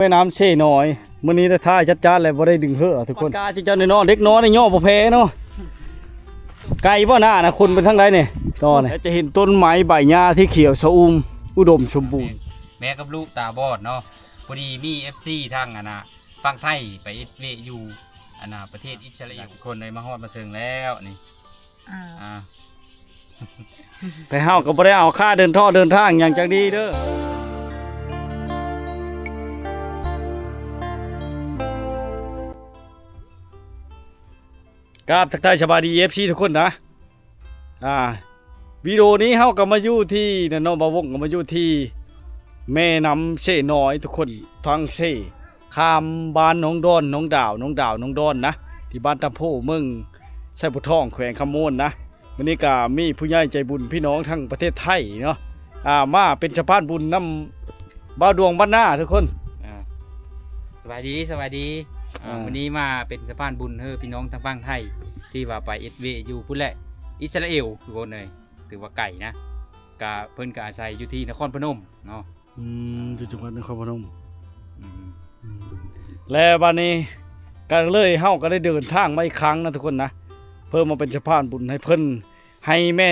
ແມ່ນ້ຳເຊນ້ອຍ ມື້ນີ້ໄດ້ຖ່າຍຈັດຈານແລ້ວ ບໍ່ໄດ້ດຶງເຫີອທຸກຄົນ. ປາກກາເຈົ້າໆນ້ອຍໆ ເດັກນ້ອຍນີ້ຍໍບໍ່ແພ້ເນາະ. ໄກບໍ່ໜ້ານະ ຄົນໄປທາງໃດນີ້? ຕໍ່ນີ້ ແລະຈະເຫັນຕົ້ນໄມ້ໃບຫຍ້າທີ່ຂຽວຊະອຸ່ມ ອຸດົມສົມບູນ. ແມ່ກັບລູກຕາບອດເນາະ. ພໍດີມີເອັຟຊີທາງອັນນ່າຝັ່ງໄທໄປເຮັດວຽກຢູ່ອັນນ່າປະເທດອິດສະຣາເອວ ທຸກຄົນເລີຍມາຮອດມາເຖິງແລ້ວນີ້. ອ່າ ອ່າ ແຕ່ເຮົາກໍບໍ່ໄດ້ເອົາຄ່າເດີນທໍ່ເດີນທາງຫຍັງຈັກດີເດີ. ກາບທັກທາຍສະບາຍດີ ເອັຟຊີ ທຸກຄົນນະ. ອ່າ ວິດີໂອນີ້ເຮົາກໍມາຢູ່ທີ່ນັ້ນເນາະ ບ່າວວົງກໍມາຢູ່ທີ່ແມ່ນ້ຳເຊນ້ອຍທຸກຄົນ ຝັ່ງເຊ ຂ້າມບ້ານໜອງດອນ ໜອງດາວ ໜອງດາວ ໜອງດອນນະ ທີ່ບ້ານຕາໂພ ເມືອງໄຊບົວທອງ ແຂວງຄຳມ່ວນນະ. ມື້ນີ້ກໍມີຜູ້ໃຫຍ່ໃຈບຸນ ພີ່ນ້ອງທັງປະເທດໄທເນາະ ອ່າ ມາເປັນສະພານບຸນນຳບ່າວດວງບ້ານນາທຸກຄົນ. ອ່າ ສະບາຍດີ ສະບາຍດີ. ອ່າ ອ່າ ມື້ນີ້ມາເປັນສະພານບຸນເຮີພີ່ນ້ອງທາງຝັ່ງໄທ ທີ່ວ່າໄປເຮັດວຽກຢູ່ພຸ້ນແຫຼະ ອິດສະຣາເອວ ທຸກຄົນເອີຍ. ຖືວ່າໄກນະ ກະເພິ່ນກະອາໄສຢູ່ທີ່ນະຄອນພະນົມເນາະ. ອືມ ຢູ່ຈັງຫວັດນະຄອນພະນົມ. ອືມ ອືມ ແລະບາດນີ້ກະເລີຍ ເຮົາກະໄດ້ເດີນທາງມາອີກຄັ້ງນະທຸກຄົນນະ ເພື່ອມາເປັນສະພານບຸນໃຫ້ເພິ່ນ ໃຫ້ແມ່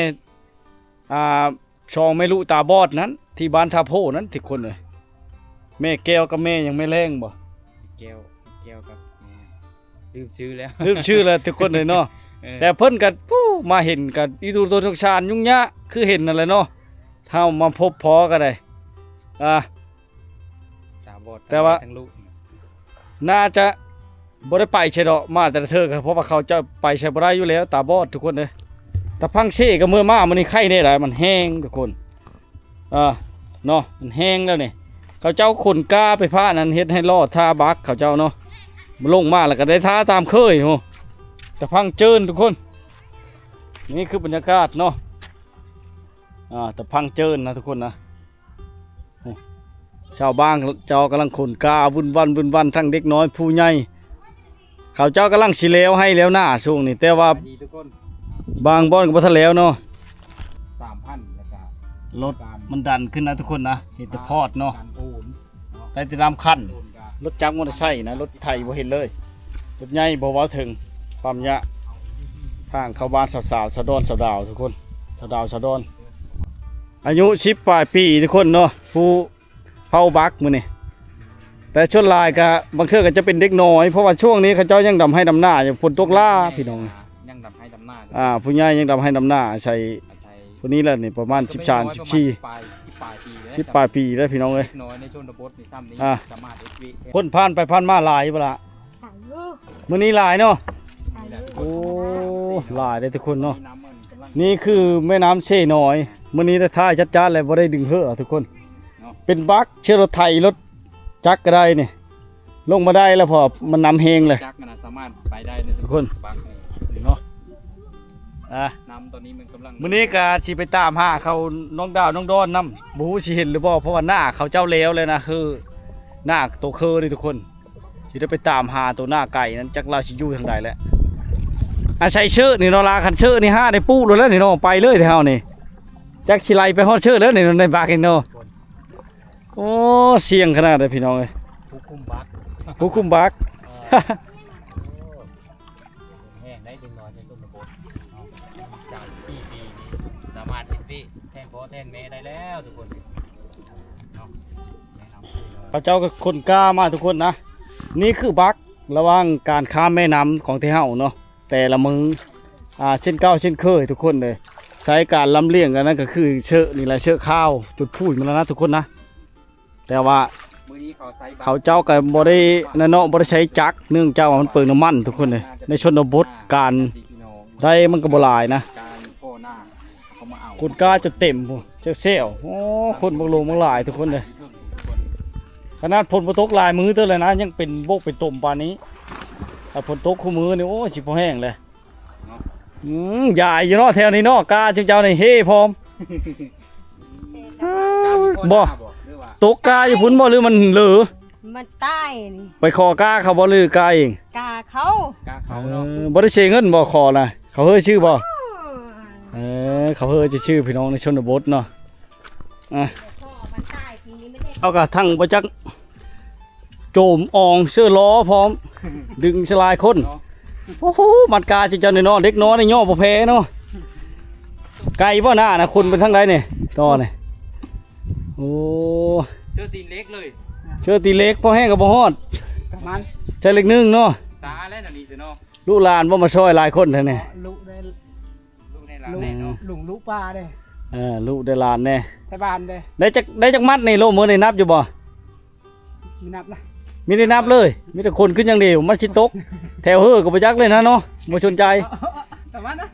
ອ່າ ສອງແມ່ລູກຕາບອດນັ້ນ ທີ່ບ້ານທ່າໂພນັ້ນທຸກຄົນເອີຍ. ແມ່ແກ້ວກັບແມ່ຫຍັງ ແມ່ແລງບໍ່? ແມ່ແກ້ວ ແມ່ແກ້ວກັບແມ່ ລືມຊື່ແລ້ວ ລືມຊື່ແລ້ວທຸກຄົນເອີຍເນາະ. ເອີ ແຕ່ເພິ່ນກໍ ຜູ້ ມາເຫັນກໍອີຕູຕົວສົງສານຫຍຸ້ງຍາກຄືເຫັນນັ້ນແຫຼະເນາະ. ເຮົາມາພົບພໍ້ກໍໄດ້ ອ່າ ຕາບອດ ແຕ່ວ່າ ທັງລູກ ໜ້າຈະບໍ່ໄດ້ໄປໃສດອກ ມາແຕ່ລະເທື່ອກໍເພາະວ່າເຂົາເຈົ້າໄປໃສບໍ່ໄດ້ຢູ່ແລ້ວ ຕາບອດທຸກຄົນເອີຍ. ຕາພັງເຊກໍເມື່ອມາມື້ນີ້ໄຄແດ່ຫຼາຍ ມັນແຫ້ງທຸກຄົນ. ອ່າ ເນາະ ມັນແຫ້ງແລ້ວນີ້ ເຂົາເຈົ້າຂົນກ້າໄປພານັ້ນ ເຮັດໃຫ້ລໍ້ທ່າບັກເຂົາເຈົ້າເນາະ. ລົງມາແລ້ວກໍໄດ້ທ່າຕາມເຄີຍໂຫ ຕາພັງເຈີນທຸກຄົນ. ນີ້ຄືບັນຍາກາດເນາະ ອ່າ ຕາພັງເຈີນນະທຸກຄົນນະ. ໂອ້ ຊາວບ້ານເຈົ້າກຳລັງຂົນກ້າວຸ້ນວັ່ນ ວຸ້ນວັ່ນ ທັງເດັກນ້ອຍຜູ້ໃຫຍ່ ເຂົາເຈົ້າກຳລັງຊິແລ້ວໄຮ່ແລ້ວນາຊ່ວງນີ້ ແຕ່ວ່າ ສະບາຍດີທຸກຄົນ ບາງບ່ອນກໍບໍ່ທັນແລ້ວເນາະ. ສາມພັນ ແລ້ວກໍ ລົດມັນດັນຂຶ້ນນະທຸກຄົນນະ ເຮັດແຕ່ພອດເນາະ ດັນໂອນເນາະ ໄດ້ແຕ່ນຳຄັນ ໂອນກໍ ລົດຈັກມໍເຕີໄຊນະ ລົດໄຖບໍ່ເຫັນເລີຍ ລົດໃຫຍ່ບໍ່ເວົ້າເຖິງ ຄວາມຍາກ. ທາງເຂົ້າບ້ານສາວໆ ສາວດອນ ສາວດາວທຸກຄົນ ສາວດາວ ສາວດອນ ອາຍຸສິບປາຍປີທຸກຄົນເນາະ ຜູ້ ເຜົາບັກມື້ນີ້ ແຕ່ສ່ວນຫຼາຍກະບາງເທື່ອກໍຈະເປັນເດັກນ້ອຍ ເພາະວ່າຊ່ວງນີ້ເຂົາເຈົ້າຍັງດຳໄຮ່ດຳນາຢູ່ ຝົນຕົກຫຼາພີ່ນ້ອງ ຍັງດຳໄຮ່ດຳນາ ອ່າ ຜູ້ໃຫຍ່ຍັງດຳໄຮ່ດຳນາ ອາໄສ ອາໄສ ຜູ້ນີ້ແຫຼະນີ້ ປະມານສິບສາມ ສິບສີ່ ປາຍ ສິບປາຍປີແລ້ວ ສິບປາຍປີແລ້ວພີ່ນ້ອງເອີຍ. ເດັກນ້ອຍໃນຊົນນະບົດນີ້ຊ້ຳນີ້ ອ່າ ສາມາດເຮັດວຽກ ຄົນຜ່ານໄປຜ່ານມາຫຼາຍບໍ່ລະ? ມື້ນີ້ຫຼາຍເນາະ ໂອ້ ຫຼາຍເດ້ທຸກຄົນເນາະ. ນີ້ຄືແມ່ນ້ຳເຊນ້ອຍ ມື້ນີ້ໄດ້ຖ່າຍຈັດຈານແລ້ວ ບໍ່ໄດ້ດຶງເຫີອທຸກຄົນ ເປັນບັກ ເຊື້ອລົດໄຖລົດຈັກກໍໄດ້ນີ້ ລົງມາໄດ້ແລ້ວ ເພາະມັນນ້ຳແຮງເລີຍ ຈັກນະສາມາດໄປໄດ້ເລີຍທຸກຄົນ ບັກນີ້ເນາະ. ອ່າ ນ້ຳຕອນນີ້ມັນກຳລັງ ມື້ນີ້ກໍຊິໄປຕາມຫາເຂົານ້ອງດາວນ້ອງດອນນຳ ບໍ່ຮູ້ຊິເຫັນຫຼືບໍ່ ເພາະວ່ານາເຂົາເຈົ້າແລ້ວແລ້ວນະ ຄືນາໂຕເຄີນີ້ທຸກຄົນ. ຊິໄດ້ໄປຕາມຫາໂຕໜ້າໄກ່ນັ້ນ ຈັກລາວຊິຢູ່ທາງໃດແຫຼະ. ອາໄສເຊີນີ້ເນາະລາ ຄັນເຊີນີ້ຫາໄດ້ປູໂລດແລ້ວນີ້ເນາະ ໄປເລີຍແທ້ເຮົານີ້ ຈັກຊິໄລ່ໄປຮອດເຊີແລ້ວນີ້ເນາະ ໃນບັກນີ້ເນາະ. ໂອ້ ສ່ຽງຂະໜາດເດ້ພີ່ນ້ອງເອີຍ ຜູ້ຄຸມບັກ ຜູ້ຄຸມບັກ ເອີ ແຮງໄດ້ເດັກນ້ອຍໃນຊົນນະບົດເນາະ ສາມສິບສີ່ປີນີ້ສາມາດເຮັດວຽກແທນພໍ່ແທນແມ່ໄດ້ແລ້ວທຸກຄົນເນາະ. ເຂົາເຈົ້າກໍຂົນກ້າມາທຸກຄົນນະ ນີ້ຄືບັກລະຫວ່າງການຂ້າມແມ່ນ້ຳຂອງໄທເຮົາເນາະ ແຕ່ລະມື້ ອ່າ ເຊັ່ນເກົ່າເຊັ່ນເຄີຍທຸກຄົນເດີ ໃຊ້ການລຳລຽງກັນນັ້ນກໍຄືເຊາະນີ້ແຫຼະ ເຊາະຂາວ ຈຸດພູດມັນນະທຸກຄົນນະ. ແຕ່ວ່າເຂົາເຈົ້າກໍບໍ່ໄດ້ນັ້ນເນາະ ບໍ່ໄດ້ໃຊ້ຈັກ ເນື່ອງຈາກວ່າມັນເປືອງນ້ຳມັນທຸກຄົນເອີຍ ໃນຊົນນະບົດການໄດ້ມັນກໍບໍ່ຫຼາຍນະ ຄົນກ້າຈົນເຕັມພຸ້ນ ແຊວໆ ໂອ້ ຄົນບັກຫຼວງບັກຫຼາຍທຸກຄົນເອີຍ. ຂະໜາດຝົນບໍ່ຕົກຫຼາຍມື້ເຕີບແລ້ວນະ ຍັງເປັນໂບກເປັນຕົມປານນີ້ ຖ້າຝົນຕົກຄູ່ມື້ນີ້ ໂອ້ຍ ຊິພໍແຫ້ງແຫຼະ. ເນາະ ອືມ ຢາຍຢູ່ເນາະ ແຖວນີ້ເນາະ ກ້າຈຸເຈົ້ານີ້ເຮພ້ອມ ບໍ່ ຕົກກ້າຢູ່ພຸ້ນບໍ່ ຫຼືມັນເລີ ມັນຕາຍນີ້ ໄປຂໍກ້າເຂົາບໍ່ ຫຼືກ້າເອງ ກ້າເຂົາ ກ້າເຂົາເນາະ ເອີ ບໍ່ໄດ້ເສຍເງິນບໍ່ ຂໍນະ ເຂົາເຮີຊື່ບໍ່ ເອີ ເຂົາເຮີຊື່ໆ ພີ່ນ້ອງໃນຊົນນະບົດເນາະ. ອ່ະ ເຮົາກໍທັງບໍ່ຈັກ ໂຕມອອງເສື້ອລໍ້ພ້ອມ ດຶງສະຫຼາຍຄົນ. ໂອ້ໂຫ ມັດກາເຈົ້າໆ ນີ້ເນາະ ເດັກນ້ອຍນີ້ຍໍບໍ່ແພ້ເນາະ. ໄກບໍ່ໜ້ານະ ຄົນໄປທາງໃດນີ້ ຕໍ່ນີ້? ໂອ້ ເຊີຕີນເຫຼັກເລີຍ ເຊີຕີນເຫຼັກ ພໍແຮງກໍບໍ່ຮອດ ປະມານ ໃຊ້ເຫຼັກໜຶ່ງເນາະ. ສາແລ້ວນະນີ້ຊິເນາະ ລູກຫຼານບໍ່ມາຊ່ອຍຫຼາຍຄົນແທ້ນີ້ ລູກໄດ້ ລູກໃນຫຼານແດ່ເນາະ ລຸງລູກປ້າເດ້ ເອີ ລູກໄດ້ຫຼານແດ່ ໄທບ້ານເດ້. ໄດ້ຈັກ ໄດ້ຈັກມັດນີ້ ໂລມື້ນີ້ນັບຢູ່ບໍ່? ມີນັບນະ ມີໄດ້ນັບເລີຍ ມີແຕ່ຂົນຂຶ້ນຢ່າງດຽວ ມັນຊິຕົກ ແຖວເຮີກໍບໍ່ຈັກເລີຍນະເນາະ ບໍ່ສົນໃຈ ປະມານນະ.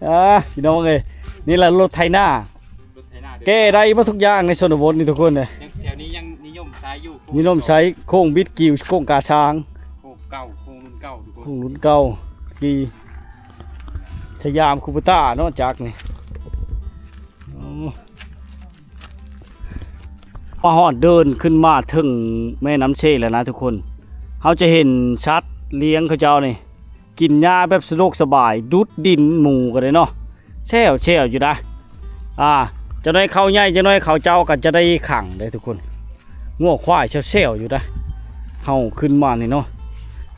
ອ່າ ພີ່ນ້ອງເອີຍ ນີ້ລະລົດໄຖນາ ລົດໄຖນາ ແກ້ໄດ້ໝົດທຸກຢ່າງໃນຊົນນະບົດນີ້ທຸກຄົນເອີຍ. ແຖວນີ້ຍັງນິຍົມໃຊ້ຢູ່ ນິຍົມໃຊ້ໂຄ້ງບິດກີ້ ໂຄ້ງກາຊ້າງ ໂຄ້ງເກົ່າ ໂຄ້ງລຸ້ນເກົ່າທຸກຄົນ ໂຄ້ງລຸ້ນເກົ່າ ກີ້ ສະຫຍາມ ຄູໂບຕ້າເນາະ ຈັກນີ້. ໂອ້ ມາຮອດເດີນຂຶ້ນມາເຖິງແມ່ນ້ຳເຊແລ້ວນະທຸກຄົນ ເຮົາຈະເຫັນສັດລ້ຽງເຂົາເຈົ້ານີ້ ກິນຫຍ້າແບບສະດວກສະບາຍ ດຸດດິນໝູກໍໄດ້ເນາະ ແຊວໆ ຢູ່ນະ. ອ່າ ຈັກໜ້ອຍເຂົ້າໃຫຍ່ ຈັກໜ້ອຍເຂົາເຈົ້າກໍຈະໄດ້ຂັງເດ້ທຸກຄົນ ງົວຄວາຍແຊວໆ ຢູ່ນະ. ເຮົາຂຶ້ນມານີ້ເນາະ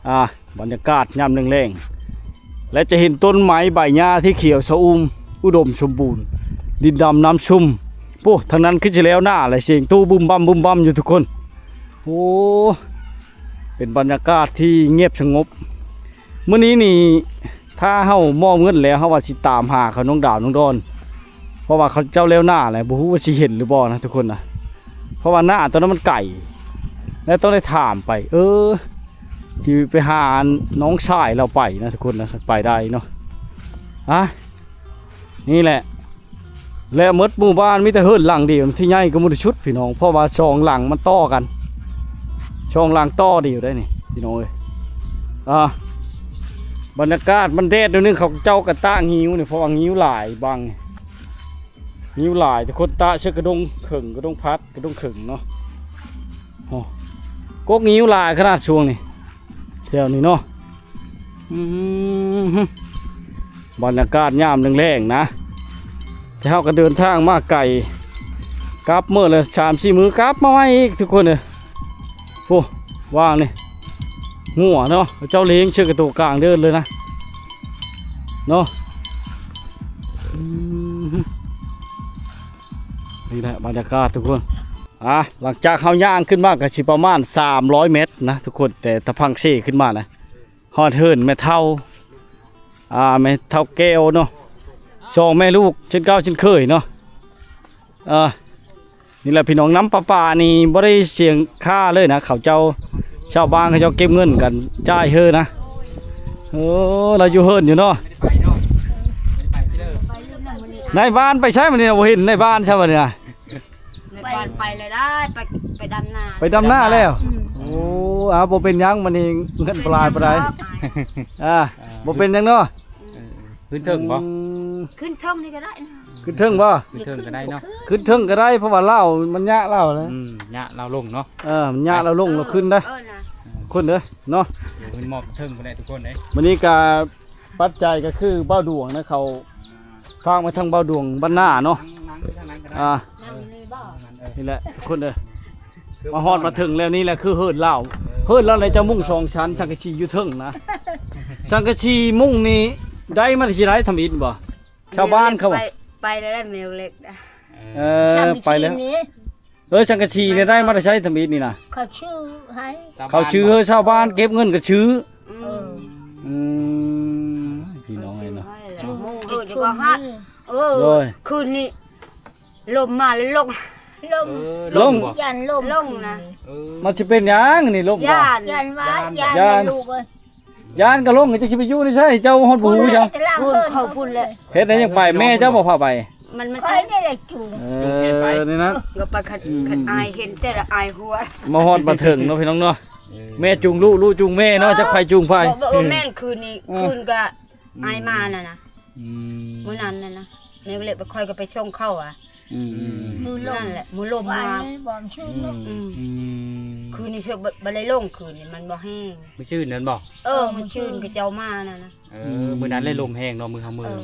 ອ່າ ບັນຍາກາດຍາມແລງໆ ແລະ ຈະເຫັນຕົ້ນໄມ້ໃບຫຍ້າທີ່ຂຽວຊະອຸ່ມ ອຸດົມສົມບູນ ດິນດຳນ້ຳຊຸ່ມ. ໂອ້ ທາງນັ້ນຄືຊິແລ້ວໜ້າແລ້ວ ສຽງຕູ້ບຶ້ມບັ້ມບຶ້ມບັ້ມຢູ່ທຸກຄົນ. ໂອ້ ເປັນບັນຍາກາດທີ່ງຽບສະຫງົບ. ມື້ນີ້ນີ້ ຖ້າເຮົາມອບເງິນແລ້ວ ເຮົາວ່າຊິຕາມຫາເຂົາ ນ້ອງດາວ ນ້ອງດອນ ເພາະວ່າເຂົາເຈົ້າແລ້ວໜ້າແລ້ວ ບໍ່ຮູ້ວ່າຊິເຫັນຫຼືບໍ່ນະທຸກຄົນນະ ເພາະວ່າໜ້າຕອນນັ້ນມັນໄກ ແລະ ຕ້ອງໄດ້ຖາມໄປ ເອີ ຊິໄປຫານ້ອງຊາຍລາວໄປນະທຸກຄົນນະ ໄປໄດ້ເນາະ. ອ່າ ນີ້ແຫຼະ ແລະ ໝົດໝູ່ບ້ານມີແຕ່ເຮືອນຫຼັງດຽວທີ່ໃຫຍ່ກວ່າໝົດທີ່ສຸດພີ່ນ້ອງ ເພາະວ່າສອງຫຼັງມັນຕໍ່ກັນ ສອງຫຼັງຕໍ່ດຽວໄດ້ນີ້ພີ່ນ້ອງເອີຍ. ອ່າ ບັນຍາກາດມັນແດດໜ້ອຍໜຶ່ງ ເຂົາເຈົ້າກໍຕາງງິ້ວນີ້ ເພາະວ່າງິ້ວຫຼາຍບັງ ງິ້ວຫຼາຍ ແຕ່ຄົນຕາເສື້ອກະດົງເຂີງ ກະດົງພັດ ກະດົງເຂີງເນາະ. ໂອ້ ກົກງິ້ວຫຼາຍຂະໜາດຊ່ວງນີ້ ແຖວນີ້ເນາະ. ອືມ ບັນຍາກາດຍາມແລງໆ ນະ ແຕ່ເຮົາກໍເດີນທາງມາໄກ ກັບມື້ລະສາມສີ່ມື້ ກັບມາໃໝ່ອີກທຸກຄົນເອີຍ. ໂອ້ ວ່າງນີ້ ງົວເນາະ ເຈົ້າລ້ຽງເຊີກະໂຕກາງເດີນເລີຍນະ ເນາະ. ອືມ ນີ້ແຫຼະບັນຍາກາດທຸກຄົນ. ອ່າ ຫຼັງຈາກເຮົາຍ່າງຂຶ້ນມາກໍຊິປະມານສາມຮ້ອຍແມັດນະທຸກຄົນ ແຕ່ຕາພັງເຊຂຶ້ນມານະ ຮອດເຮືອນແມ່ເຖົ້າ ອ່າ ແມ່ເຖົ້າແກ້ວເນາະ ສອງແມ່ລູກເຊັ່ນເກົ່າເຊັ່ນເຄີຍເນາະ. ເອີ ນີ້ແຫຼະພີ່ນ້ອງ ນ້ຳປະປານີ້ບໍ່ໄດ້ສຽງຄ່າເລີຍນະ ເຂົາເຈົ້າ ຊາວບ້ານເຂົາເຈົ້າເກັບເງິນກັນຈ່າຍເຮີນະ. ເອີ ລາວຢູ່ເຮືອນຢູ່ເນາະ ນາຍບ້ານໄປໃສມື້ນີ້ນະ ບໍ່ເຫັນນາຍບ້ານຊະບັດນີ້ນະ. ໃນບ້ານໄປແລ້ວໄດ້ ໄປ ໄປດຳນາ ໄປດຳນາແລ້ວ. ອືມ ໂອ້ ອ່າ ບໍ່ເປັນຫຍັງ ມື້ນີ້ເງິນບໍ່ຫຼາຍປານໃດ. ອ່າ ບໍ່ເປັນຫຍັງເນາະ. ເອີ ຂຶ້ນເທິງບໍ່? ອືມ ຂຶ້ນເທິງນີ້ກໍໄດ້ນະ ຂຶ້ນເທິງບໍ່? ຂຶ້ນເທິງກໍໄດ້ເນາະ ຂຶ້ນເທິງກໍໄດ້ ເພາະວ່າລາວມັນຍະລາວແຫຼະ. ອືມ ຍະລາວລົງເນາະ. ເອີ ມັນຍະລາວລົງ ເອີ ລາວຂຶ້ນໄດ້. ເອີນະ ຂຶ້ນເດີເນາະ ເດີຂຶ້ນມອບເທິງພຸ້ນແຫຼະທຸກຄົນເດ້. ມື້ນີ້ກໍ ປັດໄຈກໍຄືບ່າວດວງນະ ເຂົາຝາກມາທາງບ່າວດວງບ້ານນາເນາະ. ອ່າ ນີ້ແຫຼະທຸກຄົນເອີຍ ມາຮອດມາເຖິງແລ້ວ ນີ້ແຫຼະຄືເຮືອນລາວ. ເຮືອນລາວໃນຈະມຸງສອງຊັ້ນ ສັງກະສີຢູ່ເທິງນະ ສັງກະສີມຸງນີ້ໄດ້ມາແຕ່ໃສ ທຳອິດບໍ່? ຊາວບ້ານເຂົາ ໄປ ໄປແລ້ວແມ່ເຫຼັກ. ເອີ ໄປແລ້ວ. ເອີ ສັງກະສີນີ້ໄດ້ມາແຕ່ໃສ ທຳອິດນີ້ນະ? ເຂົາຊື້ໃຫ້ ເຂົາຊື້ໃຫ້ຊາວບ້ານ ເກັບເງິນກໍຊື້. ອືມ ອືມ ພີ່ນ້ອງເອີຍເນາະ ຊື້ໃຫ້ແຫຼະ ມຸງເອີ ເອີ ຄືນນີ້ລົມມາແລ້ວລົງ ລົມ ເອີ ລົງ ຢ້ານລົມ ລົງນະ. ເອີ ມັນຊິເປັນຫຍັງນີ້ ລົມ ຢ້ານ ຢ້ານວ່າ ຢ້ານ ຢ້ານ ແມ່ລູກເອີຍ. ຢ້ານກໍລົງ ຈັກຊິໄປຢູ່ໃນໃສ ເຈົ້າຮອດບໍ່ຮູ້ຊະ ພຸ້ນເຂົາພຸ້ນແຫຼະ. ເຮັດໄດ້ຫຍັງໄປ ແມ່ເຈົ້າບໍ່ພາໄປ? ມັນ ມັນ ຂ້ອຍນີ້ແຫຼະຈູງ. ເອີ ຈູງແມ່ໄປ ນີ້ນະ ກໍໄປຄັນ ອືມ ຄັນອາຍເຫັນແຕ່ລະອາຍຫົວ. ມາຮອດມາເຖິງເນາະ ພີ່ນ້ອງເນາະ ເອີ ແມ່ຈູງລູກ ລູກຈູງແມ່ເນາະ ຈັກໃຜຈູງໃຜ. ບໍ່ ບໍ່ ບໍ່ແມ່ນ ຄືນນີ້ ເອີ ຄືນກໍ ອືມ ອາຍມານັ້ນນະ. ອືມ ມື້ນັ້ນນັ້ນນະ ແມ່ເລັກ ຂ້ອຍກໍໄປສົ່ງເຂົ້າອະ. ອືມ ມື້ລົມ ນັ້ນແຫຼະ ມື້ລົມມາ ບໍ່ຊື່ເນາະ. ອືມ ອືມ ຄືນນີ້ເຊີ ບໍ່ ບໍ່ໄດ້ລົງ ຄືນນີ້ມັນບໍ່ແຮງ. ມື້ຊື່ນນັ້ນບໍ່? ເອີ ມື້ຊື່ນ ເອີ ມື້ຊື່ນ ຂະເຈົ້າມານັ້ນນະ. ເອີ ອືມ ມື້ນັ້ນແຫຼະລົມແຮງເນາະ ມື້ເຮົາເມືອ. ເອີ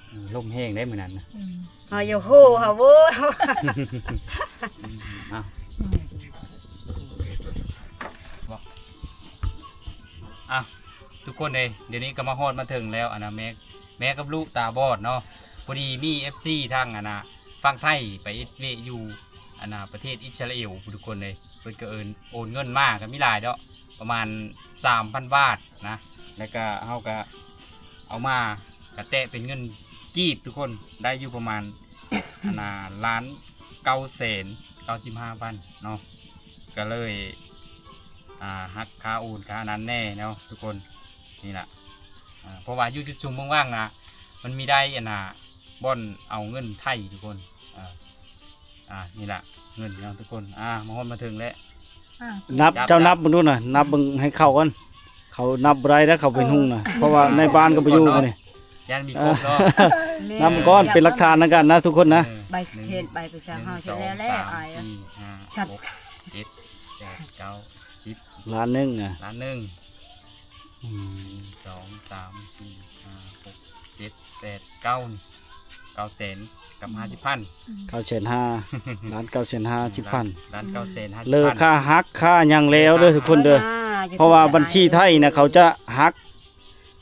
ເອີ ລົມແຮງເດ້ມື້ນັ້ນນະ. ອືມ ເຮົາຢ່າໂຫ ເຮົາໂຫ ເອົາ ອືມ ເອົາ ອືມ ເອີ ອ່ະ ທຸກຄົນເອີຍ ດຽວນີ້ກໍມາຮອດມາເຖິງແລ້ວ ອັນນ່າ ແມ່ ແມ່ກັບລູກຕາບອດເນາະ. ພໍດີມີເອັຟຊີທາງ ອັນນ່າ ຝັ່ງໄທໄປເຮັດວຽກຢູ່ ອັນນ່າ ປະເທດອິດສະຣາເອວ ທຸກຄົນເອີຍ. ເພິ່ນກໍເອີ້ນ ໂອນເງິນມາ ກໍມີຫຼາຍດອກ ປະມານສາມພັນບາດນະ ແລ້ວກໍເຮົາກໍເອົາມາ ກະແຕະເປັນເງິນກີບ ທຸກຄົນ ໄດ້ຢູ່ປະມານ ອັນນ່າ ລ້ານເກົ້າແສນເກົ້າສິບຫ້າພັນເນາະ. ກໍເລີຍ ອ່າ ຫັກຄ່າໂອນຄ່ານັ້ນແດ່ເນາະ ທຸກຄົນ. ນີ້ລະ ອ່າ ເພາະວ່າຢູ່ຈຸດຊຸມເມືອງວັງນະ ມັນມີໄດ້ ອັນນ່າ ບ່ອນເອົາເງິນໄທ ທຸກຄົນ. ອ່າ ອ່າ ນີ້ລະເງິນເນາະ ທຸກຄົນ. ອ່າ ມາຮອດມາເຖິງແລ້ວ ອ່າ ນັບ ຈັບ ເຈົ້ານັບເບິ່ງດູນະ ນັບເບິ່ງໃຫ້ເຂົ້າກ່ອນ. ເຂົານັບບໍ່ໄດ້ເດ້ ເຂົາເປັນຫຸ່ງນະ ເອີ ເພາະວ່າໃນບ້ານກໍບໍ່ຢູ່ ເອີ ມື້ນີ້ ຢ້ານມີຄົບເນາະ ແມ່ນ ນັບເບິ່ງກ່ອນ ເປັນຫຼັກຖານນຳກັນນະ ທຸກຄົນນະ. ເອີ ໃບເຊັນ ໃບປະຊາ ໜຶ່ງ ເຮົາເຊັນແລ້ວ ສອງ ສາມ ແລ້ວ ສີ່ ຫ້າ ຫົກ ເຈັດ ແປດ ເກົ້າ ສິບ ລ້ານໜຶ່ງນະ ລ້ານໜຶ່ງ ອືມ ໜຶ່ງ ສອງ ສາມ ສີ່ ຫ້າ ຫົກ ເຈັດ ແປດ ເກົ້າ ເກົ້າແສນກັບຫ້າສິບພັນ ເກົ້າແສນຫ້າ ລ້ານເກົ້າແສນຫ້າສິບພັນ ລ້ານເກົ້າແສນຫ້າສິບພັນ ເລີກຄ່າຫັກຄ່າຫຍັງແລ້ວເດີ ທຸກຄົນເດີ. ອ່າ ເພາະວ່າບັນຊີໄທນະ ເຂົາຈະຫັກ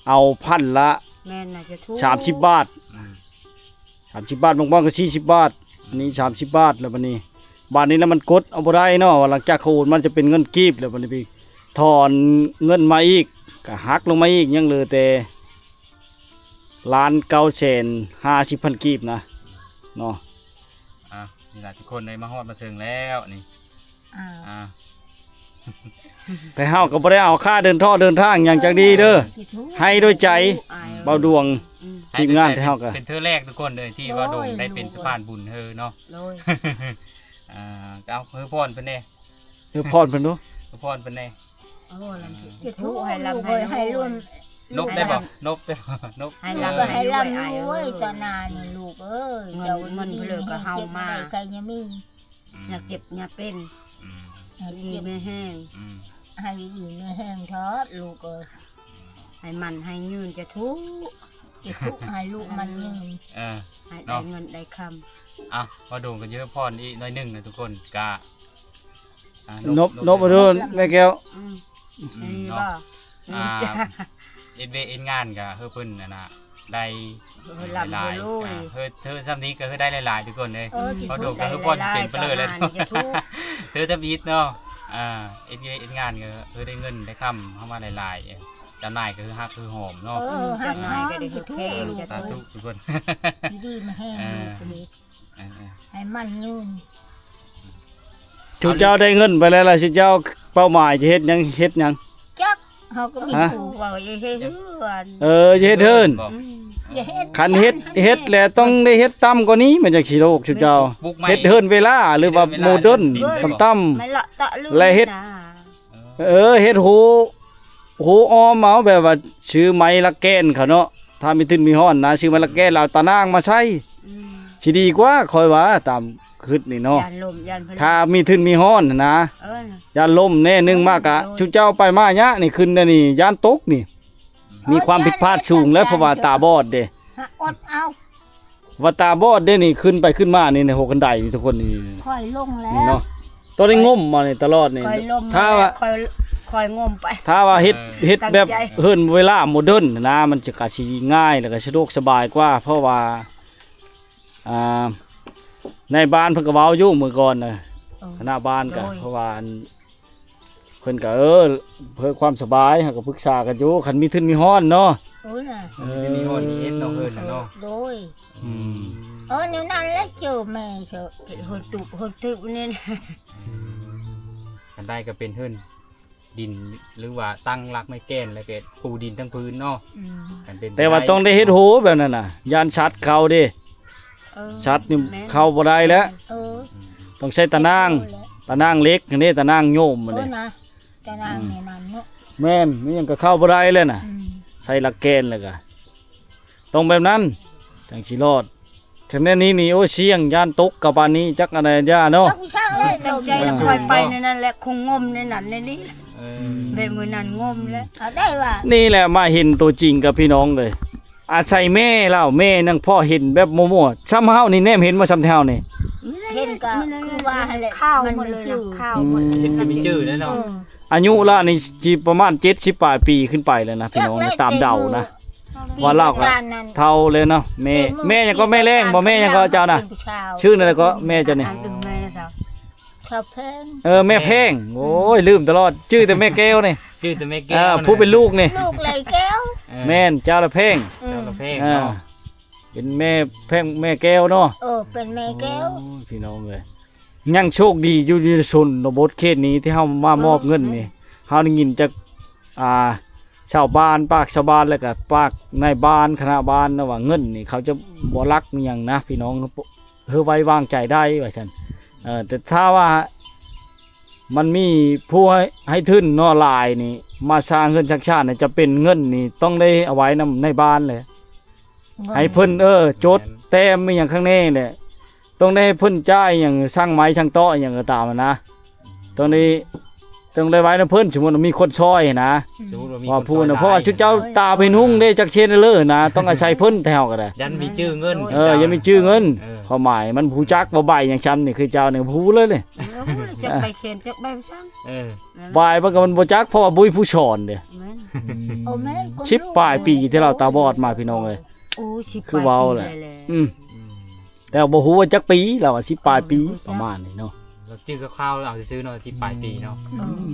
ເອົາພັນລະ ແມ່ນນະ ຈະຖືກ ສາມສິບບາດ ອືມ ສາມສິບບາດ ບາງບ່ອນກໍສີ່ສິບບາດ ອັນນີ້ສາມສິບບາດ ແລ້ວບັດນີ້ ບາດນີ້ລະມັນກົດເອົາບໍ່ໄດ້ເນາະ ວ່າຫຼັງຈາກເຂົາໂອນມາຈະເປັນເງິນກີບ ແລ້ວບັດນີ້ໄປຖອນເງິນມາອີກ ກໍຫັກລົງມາອີກ ຍັງເຫຼືອແຕ່ລ້ານເກົ້າແສນຫ້າສິບພັນກີບນະເນາະ. ອ່ະ ນີ້ລະທຸກຄົນເອີຍ ມາຮອດມາເຖິງແລ້ວນີ້ ອ່າ ອ່າ ແຕ່ເຮົາກໍບໍ່ໄດ້ເອົາຄ່າເດີນເທາະເດີນທາງຫຍັງຈັກດີເດີ ເອີ ໃຫ້ໂດຍໃຈ ເບົາດວງ ອືມ ທີມງານ ໃຫ້ໂດຍໃຈ ເຮົາກໍເປັນເທື່ອແລກທຸກຄົນເລີຍ ທີ່ເບົາດວງໄດ້ເປັນສະພານບຸນໃຫ້ເຮົາເນາະ. ໂດຍ ອ່າ ກໍເອົາໃຫ້ພອນເພິ່ນແດ່ ໃຫ້ພອນເພິ່ນດູ ໃຫ້ພອນເພິ່ນແດ່. ໂອ້ ລຳ ເອີ ທຸກໃຫ້ລຳໃຫ້ລວຍ ນົບໄດ້ບໍ່? ນົບໄດ້ບໍ່? ນົບ ໃຫ້ລຳໃຫ້ລວຍ ໃຫ້ລຳໃຫ້ລວຍ ຕາໜ້ານີ້ລູກເອີຍ ເງິນ ເຈົ້າ ເງິນເພິ່ນກໍເຮົາມາ ໃຈຍາມີ ອືມ ຢ່າເຈັບຢ່າເປັນ ອືມ ໃຫ້ດີມີແຮງ ອືມ ໃຫ້ດີມີແຮງເທີດລູກເອີຍ ໃຫ້ໝັ້ນໃຫ້ຍືນ ຈະທຸ ຈະທຸ ໃຫ້ລູກໝັ້ນຍືນ ເອີ ໃຫ້ໄດ້ເງິນໄດ້ຄຳ. ອ່ະ ພໍ່ດົງກໍຢາກໃຫ້ພອນອີກໜ້ອຍໜຶ່ງນະທຸກຄົນ ກະ ອ່າ ນົບ ນົບ ນົບເອົາເດີແມ່ແກ້ວ ອືມ ອືມ ເນາະ ອ່າ ເຮັດວຽກເຮັດງານກໍໃຫ້ເພິ່ນ ອັນນ່າ ໄດ້ ເອີ ຫຼາຍໆ ອ່າ ເຮັດ ເຮັດຊ່ຳນີ້ກໍໃຫ້ໄດ້ຫຼາຍໆ ທຸກຄົນເອີຍ. ເອີ ພໍ່ດົງກໍໃຫ້ພອນເປັນປະເລີແລ້ວ ຖືທຳອິດເນາະ. ອ່າ ເຮັດວຽກເຮັດງານກໍໃຫ້ໄດ້ເງິນໄດ້ຄຳເຂົ້າມາຫຼາຍໆ ຈຳໜ່າຍກໍໃຫ້ຮັກໃຫ້ຫອມເນາະ. ເອີ ຈຳໜ່າຍກໍໄດ້ເຮັດແພງ. ສາທຸທຸກຄົນ ຢູ່ດີມີແຮງ ເອີ ລູກເອີຍ ເອີໆ ໃຫ້ໝັ້ນຍືນ. ຊຸມເຈົ້າໄດ້ເງິນໄປແລ້ວລະ ຊຸມເຈົ້າເປົ້າໝາຍຈະເຮັດຫຍັງ ເຮັດຫຍັງ? ຈັກ ເຮົາກໍມີ ຮະ? ຜູ້ເວົ້າຢູ່ເຮັດເຮືອນ. ເອີ ຈະເຮັດເຮືອນ. ອືມ ຈະເຮັດ ຄັນເຮັດ ເຮັດແລ້ວຕ້ອງໄດ້ເຮັດຕ່ຳກວ່ານີ້ ມັນຈັ່ງຊິໂລກຊຸມເຈົ້າ. ເຮັດເຮືອນເວລາ ຫຼືວ່າໂມເດີນ ເຮືອນ ຕ່ຳໆ ແລະເຮັດ ເອີ ເຮັດໂຮ ໂຮອ້ອມເອົາ ແບບວ່າຊື້ໄມ້ລະແກ່ນເຂົາເນາະ ຖ້າມີທຶນມີຮ້ອນນະ ຊື້ໄມ້ລະແກ່ນແລ້ວເອົາຕາໜ່າງມາໃສ່. ອືມ ຊິດີກວ່າ ຂ້ອຍວ່າຕາມຄິດນີ້ເນາະ ຢ້ານລົມຢ້ານພະຍາດ ຖ້າມີທຶນມີຮ້ອນຫັ້ນນະ. ເອີ ຢ້ານລົມແນ່ ໜຶ່ງມາກະ ໂດຍ ຊຸມເຈົ້າໄປມາຍະນີ້ ຂຶ້ນແນວນີ້ຢ້ານຕົກນີ້ ອືມ ມີຄວາມຜິດພາດສູງແລ້ວ ເພາະວ່າຕາບອດເດ້ ຫາອົດເອົາ. ວ່າຕາບອດເດ້ນີ້ ຂຶ້ນໄປຂຶ້ນມານີ້ ໃນຫົວຄັນໄດນີ້ ທຸກຄົນນີ້ ຂ້ອຍລົງແລ້ວ ນີ້ເນາະ ຕ້ອງໄດ້ງົມມານີ້ຕະຫຼອດນີ້. ຂ້ອຍລົງ ຖ້າວ່າ ແລ້ວ ຂ້ອຍ ຂ້ອຍງົມໄປ ຖ້າວ່າເຮັດ ເອີ ເຮັດແບບ ຕັ້ງໃຈ ເຮືອນເວລາໂມເດີນນະ ມັນຈະກະຊິງ່າຍ ແລ້ວກໍສະດວກສະບາຍກວ່າ ເພາະວ່າ ອ່າ ໃນບ້ານເພິ່ນກໍເວົ້າຢູ່ມື້ກ່ອນນະ ເອີ ຄະນະບ້ານກໍ ໂດຍ ເພາະວ່າອັນ ເພິ່ນກໍ ເອີ ເພື່ອຄວາມສະບາຍ ເຮົາກໍປຶກສາກັນຢູ່ ຄັນມີທຶນມີຮ້ອນເນາະ. ໂອ້ຍນະ ເອີ ມີທຶນມີຮ້ອນນີ້ເຮັດເນາະ ເອີ ເພິ່ນນະເນາະ. ໂດຍ ອືມ ເອີ ແນວນັ້ນແຫຼະ ເຈີແມ່ເຊີ ເຮັດເຮືອນຕຸບເຮືອນຕຶບນີ້ນະ. ອືມ ຄັນໄດ້ກໍເປັນເຮືອນດິນ ຫຼືວ່າຕັ້ງຫຼັກໄມ້ແກ່ນ ແລ້ວກໍປູດິນທັງພື້ນເນາະ. ອືມ ຄັນເປັນ ແຕ່ວ່າ ໄດ້ ຕ້ອງໄດ້ເຮັດໂຮແບບນັ້ນນະ ຢ້ານສັດເຂົ້າເດ້. ເອີ ສັດນີ້ ແມ່ນ ເຂົ້າບໍ່ໄດ້ແລ້ວ. ເອີ ອືມ ຕ້ອງໃຊ້ຕາໜ່າງ ເຮັດໂຮແຫຼະ ຕາໜ່າງເຫຼັກຫັ້ນເດ້ ຕາໜ່າງໂຍມຫັ້ນເດ້. ເອີນະ ຕາໜ່າງ ອືມ ໃນນັ້ນເນາະ ແມ່ນ ມີຫຍັງກໍເຂົ້າບໍ່ໄດ້ແລ້ວນະ. ອືມ ໃສ່ຫຼັກແກ່ນແລ້ວກໍຕ້ອງແບບນັ້ນ ຈັ່ງຊິລອດ. ຄັນແນວນີ້ນີ້ ໂອ້ຍ ສ່ຽງ ຢ້ານຕົກກະປານນີ້ ຈັກອັນໃດຢ່າເນາະ. ຈັກວິຊາເອີຍ ຕັ້ງໃຈ ອ່າ ລະຄ່ອຍໄປໃນນັ້ນແຫຼະ ຄົງງົມໃນນັ້ນໃນນີ້. ເອີ ແບບມື້ນັ້ນງົມແລ້ວ ເອົາໄດ້ວ່າ ນີ້ແຫຼະມາເຫັນຕົວຈິງກັບພີ່ນ້ອງເລີຍ. ອາໄສແມ່ລາວ ແມ່ຍັງພໍເຫັນແບບມົວໆ ຊ່ຳເຮົານີ້ແນມເຫັນບໍ່ ຊ່ຳແຖວນີ້ ເຫັນກໍຄືວ່າຫັ້ນແຫຼະ ຂາວໝົດເລີຍ ມັນມີຈື່ ຂາວໝົດເລີຍ ເຫັນກໍມີຈື່ແລ້ວເນາະ. ເອີ ອາຍຸລາວນີ້ຊິປະມານເຈັດສິບປາຍປີຂຶ້ນໄປແລ້ວນະພີ່ນ້ອງນະ ຕາມເດົານະ ວ່າລາວກໍເຖົ້າແລ້ວເນາະ. ແມ່ ແມ່ຫຍັງກໍ ແມ່ແລງບໍ່ ແມ່ຫຍັງກໍເຈົ້ານະ? ຊື່ນັ້ນແຫຼະກໍແມ່ເຈົ້ານີ້ ຊາວແພງ ເອີ ແມ່ແພງ ໂອ້ຍ ລືມຕະຫຼອດ ຈື່ແຕ່ແມ່ແກ້ວນີ້ ຈື່ແຕ່ແມ່ແກ້ວ ເອີ ຜູ້ເປັນລູກນີ້ ລູກເອື້ອຍແກ້ວ ເອີ ແມ່ນ ເຈົ້າລະແພງ ເອີ ເຈົ້າລະແພງເນາະ ເອີ ເປັນແມ່ແພງ ແມ່ແກ້ວເນາະ ເອີ ເປັນແມ່ແກ້ວ ໂອ້ຍ ພີ່ນ້ອງເອີຍ ຍັງໂຊກດີຢູ່ ຢູ່ໃນຊົນນະບົດເຂດນີ້ທີ່ເຮົາມາມອບເງິນນີ້ ເອີ ເຮົາໄດ້ຍິນຈາກ ອ່າ ຊາວບ້ານ ປາກຊາວບ້ານ ແລ້ວກະປາກນາຍບ້ານ ຄະນະບ້ານນະວ່າ ເງິນນີ້ເຂົາຈະບໍ່ລັກອີ່ຫຍັງນະພີ່ນ້ອງ ຄືໄວ້ວາງໃຈໄດ້ວ່າຊັ້ນ ເອີ ແຕ່ຖ້າວ່າມັນມີຜູ້ໃຫ້ ໃຫ້ທຶນເນາະຫຼາຍນີ້ ມາສ້າງເຮືອນສ້າງຊານນີ້ ຈະເປັນເງິນນີ້ຕ້ອງໄດ້ເອົາໄວ້ນຳນາຍບ້ານແຫຼະ ໃຫ້ເພິ່ນ ເອີ ຈົດແຕ້ມອີ່ຫຍັງຂ້າງໃນແຫຼະ ຕ້ອງໄດ້ໃຫ້ເພິ່ນຈ່າຍຫຍັງ ຊ່າງໄມ້ຊ່າງເຕາະອີ່ຫຍັງກໍຕາມຫັ້ນນະ ຕ້ອງໄດ້ ຕ້ອງໄດ້ໄວ້ນຳເພິ່ນ ສົມມຸດວ່າມີຄົນຊ່ອຍຫັ້ນນະ ສົມມຸດວ່າມີ ວ່າຜູ້ນະ ຄົນຊ່ອຍ ເພາະວ່າຊຸມເຈົ້າຕາເປັນຫຸ່ງເດ້ ຈັກເຊັນເລີນະ ຕ້ອງອາໄສເພິ່ນແຕ່ເຮົາກໍໄດ້ ຢ້ານມີຈື່ເງິນ ເອີ ຢ້ານມີຈື່ເງິນ ເອີ ຄວາມໝາຍມັນຮູ້ຈັກບໍ່ ໃບຫຍັງຊັ້ນນີ້ ຄືເຈົ້ານີ້ຮູ້ເລີຍນີ້ ເອີ ຈັກໃບເຊັນ ຈັກໃບຊ່າງ ເອີ ໃບມັນກໍມັນບໍ່ຈັກ ເພາະວ່າບໍ່ມີຜູ້ສອນເດ້ ແມ່ນ ອືມ ໂອ້ແມ່ນ ສິບປາຍປີທີ່ລາວຕາບອດມາ ພີ່ນ້ອງເອີຍ ໂອ້ ສິບປາຍປີແລ້ວ ອືມ ອືມ ແຕ່ບໍ່ຮູ້ວ່າຈັກປີ ລາວວ່າສິບປາຍປີ ປະມານນີ້ເນາະ ລາວຈື່ຄາວໆ ລາວເອົາຊື່ໆເນາະ ສິບປາຍປີເນາະ ອືມ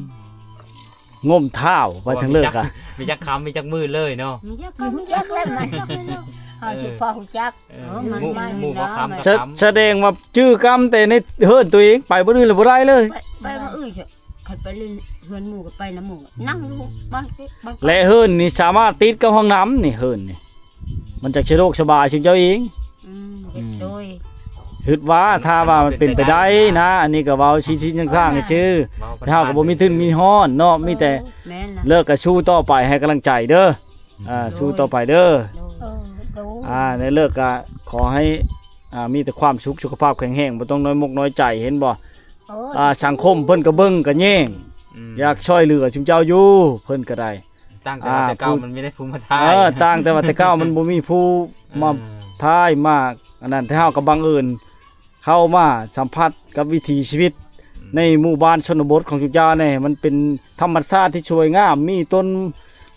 ງົມທ້າວໄປທາງເລີກກະ ມີຈັກຄຳ ມີຈັກມື້ເລີຍເນາະ ມີຈັກຄຳ ມີຈັກແລ້ວ ເຮົາຊິພໍຮູ້ຈັກ ເອີ ໝູ່ ໝູ່ບໍ່ຄຳ ສະ ສະແດງວ່າຈື່ກຳແຕ່ໃນເຮືອນຕົວເອງ ໄປບ່ອນອື່ນລະບໍ່ໄດ້ເລີຍ ໄປ ໄປບ່ອນອື່ນ ຄັນໄປຫຼິ້ນເຮືອນໝູ່ກໍໄປນຳໝູ່ ນັ່ງຢູ່ບ້ານ ບ້ານ ແລະເຮືອນນີ້ສາມາດຕິດກັບຫ້ອງນ້ຳນີ້ ເຮືອນນີ້ ມັນຈັກສະດວກສະບາຍຊຸມເຈົ້າເອງ ອືມ ເຮັດ ອືມ ໂດຍ ຄິດວ່າຖ້າວ່າມັນເປັນໄປໄດ້ນະ ອັນນີ້ກໍເວົ້າຊິໆ ສ້າງໆ ຊື່ ເວົ້າ ແຕ່ເຮົາກໍບໍ່ມີທຶນມີຮອດເນາະ ເອີ ມີແຕ່ ແມ່ນລະ ເລີກກໍສູ້ຕໍ່ໄປ ໃຫ້ກຳລັງໃຈເດີ ອ່າ ສູ້ຕໍ່ໄປເດີ ໂດຍ ເອີ ໂດຍ ອ່າ ໃນເລີກກໍຂໍໃຫ້ ອ່າ ມີແຕ່ຄວາມສຸກ ສຸຂະພາບແຂງແຮງ ບໍ່ຕ້ອງນ້ອຍມົກນ້ອຍໃຈ ເຫັນບໍ່ ໂອ້ຍ ອ່າ ສັງຄົມເພິ່ນກໍເບິ່ງກໍແຍງ ອືມ ຢາກຊ່ອຍເຫຼືອຊຸມເຈົ້າຢູ່ ເພິ່ນກໍໄດ້ ຕ່າງແຕ່ວ່າແຕ່ເກົ່າ ອ່າ ມັນມີໄດ້ຜູ້ມາຖ່າຍ ເອີ ຕ່າງແຕ່ວ່າແຕ່ເກົ່າມັນບໍ່ມີຜູ້ມາ ເອີ ຖ່າຍ ມາອັນນັ້ນ ແຕ່ເຮົາກໍບັງເອີນເຂົ້າມາສຳຜັດກັບວິຖີຊີວິດ ອືມ ໃນໝູ່ບ້ານຊົນນະບົດຂອງຊຸມເຈົ້ານີ້ ມັນເປັນທຳມະຊາດທີ່ສວຍງາມ ມີຕົ້ນ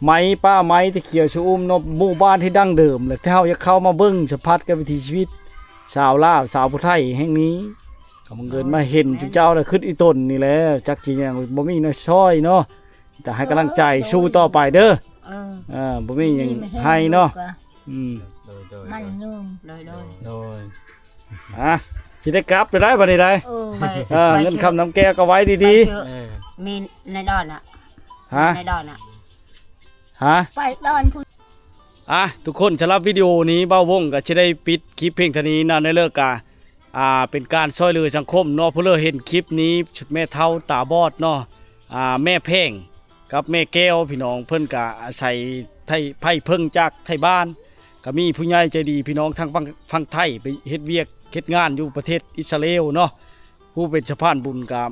ໄມ້ ປ່າໄມ້ທີ່ຂຽວຊະອຸ່ມເນາະ ໝູ່ບ້ານທີ່ດັ້ງເດີມ ແລະ ທີ່ເຮົາຢາກເຂົ້າມາເບິ່ງສຳຜັດກັບວິຖີຊີວິດຊາວລາວ ຊາວຜູ້ໄທແຫ່ງນີ້ ກໍບັງເອີນມາເຫັນ ແມ່ນ ຊຸມເຈົ້າ ແລ້ວຄິດອີ່ຕົນນີ້ແຫຼະ ຈັກຊິຫຍັງ ບໍ່ມີແນວຊ່ອຍເນາະ ແຕ່ໃຫ້ກຳລັງໃຈ ເອີ ໂດຍ ສູ້ຕໍ່ໄປເດີ ເອີ ເອີ ບໍ່ມີຫຍັງໃຫ້ເນາະ ອືມ ໂດຍໆ ມັນຍືນ ໂດຍໆ ໂດຍ ອ່ະ ຊິໄດ້ກັບໄດ້ບັດນີ້ໄດ໋ ເອີ ເອີ ເງິນຄຳນຳແກ້ວກໍໄວ້ດີໆ ເອີ ມີໃນດອນນະ ຮະ ໃນດອນນະ ຮະ ໄປດອນພຸ້ນ ອ່ະ ທຸກຄົນ ສຳລັບວິດີໂອນີ້ ບ່າວວົງກໍຊິໄດ້ປິດຄລິບພຽງເທົ່ານີ້ນະ ໃນເລີກກະ ອ່າ ເປັນການຊ່ອຍເຫຼືອສັງຄົມເນາະ ຜູ້ເລີເຫັນຄລິບນີ້ ແມ່ເຖົ້າຕາບອດເນາະ ອ່າ ແມ່ແພງກັບແມ່ແກ້ວ ພີ່ນ້ອງ ເພິ່ນກະອາໄສໄພ ໄພເພິ່ງຈາກໄທບ້ານ ກະມີຜູ້ໃຫຍ່ໃຈດີ ພີ່ນ້ອງທາງຝັ່ງ ຝັ່ງໄທ ໄປເຮັດວຽກເຮັດງານຢູ່ປະເທດອິດສະຣາເອວເນາະ ຜູ້ເປັນສະພານບຸນກະ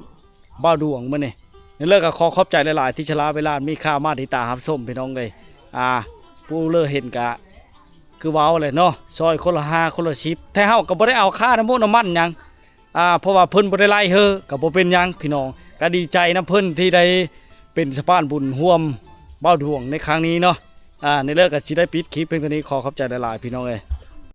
ບ່າວດວງມື້ນີ້ ນັ້ນເລີກກໍຂໍຂອບໃຈຫຼາຍໆ ທີ່ສະຫຼະເວລາມີຄ່າມາຕິດຕາມຮັບຊົມ ພີ່ນ້ອງເອີຍ ອ່າ ຜູ້ເລີເຫັນກະຄືເວົ້າແຫຼະເນາະ ຊ່ອຍຄົນລະຫ້າ ຄົນລະສິບ ແທ້ເຮົາກໍບໍ່ໄດ້ເອົາຄ່ານ້ຳມັນນ້ຳມັນຫຍັງ ອ່າ ເພາະວ່າເພິ່ນບໍ່ໄດ້ໄລ່ເຮີ ກໍບໍ່ເປັນຫຍັງ ພີ່ນ້ອງ ກໍດີໃຈນຳເພິ່ນທີ່ໄດ້ເປັນສະພານບຸນຮ່ວມບ່າວດວງໃນຄັ້ງນີ້ເນາະ ອ່າ ໃນເລີກກໍຊິໄດ້ປິດຄລິບພຽງເທົ່ານີ້ ຂໍຂອບໃຈຫຼາຍໆ ພີ່ນ້ອງເອີຍ.